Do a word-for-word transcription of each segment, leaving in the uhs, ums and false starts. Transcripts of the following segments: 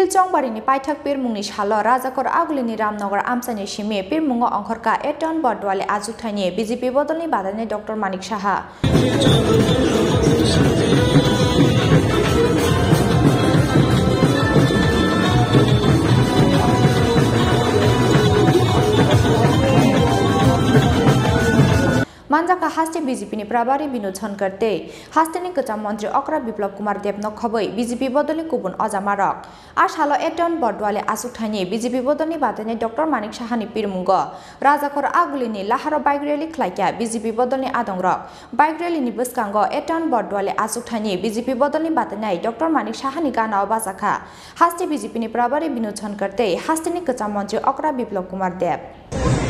Chongbarini paithak pirmungni salo Rajakor Agulini Ramnagar amchaini simi pirmungo ongkhorkha Eton Bordwali achukthani B J P bodolni badainai Doctor Manik Saha. Manjakha haste B J P ni Prabari Binod Sonkar tei hasteni kwcham montri Okra Biplab Kumar Deb no khobwi B J P bodolni kubun ojamarok. A salo Eton Bordwali achukthani B J P bodolni badainai Doctor Manik Sahani pirmungo Rajakor Agulini laharo bike rally khlaikha B J P bodolni adongrok. Bike rally ni bwskango Eton Bordwali achukthani B J P bodolni badainai Doctor Manik Sahani ganao bachakha haste B J P ni Prabari Binod Sonkar tei hasteni kwcham montri Okra Biplab Kumar Deb.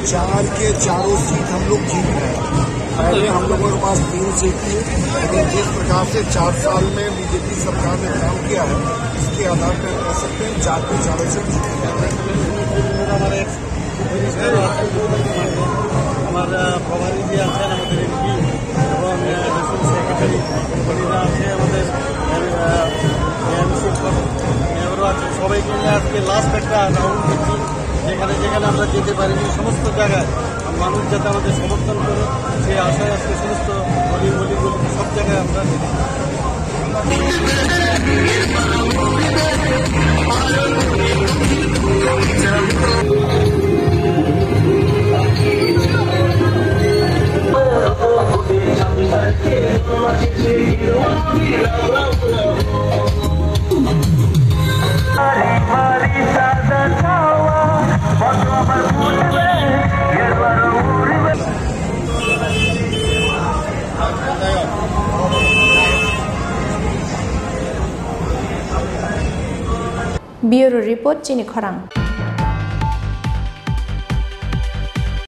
चार के चारों सीट हम लोग जीत रहे हैं। पहले हम लोगों के पास तीन सीट थी, लेकिन जिस प्रकार से चार साल में बीजेपी सरकार ने काम किया है, इसके आधार पर कह सकते हैं, चार के चारों सीट जीत रहे हैं। আমার প্রভারী যে আছেন আমাদের এমপি এবং ন্যাশনাল সেক্রেটারি, উনিরা আছে আমাদের এমসি, এবারও আছে। সবাইকে নিয়ে আজকে লাস্ট একটা রাউন্ড দিচ্ছি, যেখানে যেখানে আমরা যেতে পারিনি সমস্ত জায়গায় মানুষ যাতে আমাদের সমর্থন করে, সেই আশায় আজকে সমস্ত গলি গলি গলি সব জায়গায় আমরা যেতে। Bureau Report, Chini Khorang.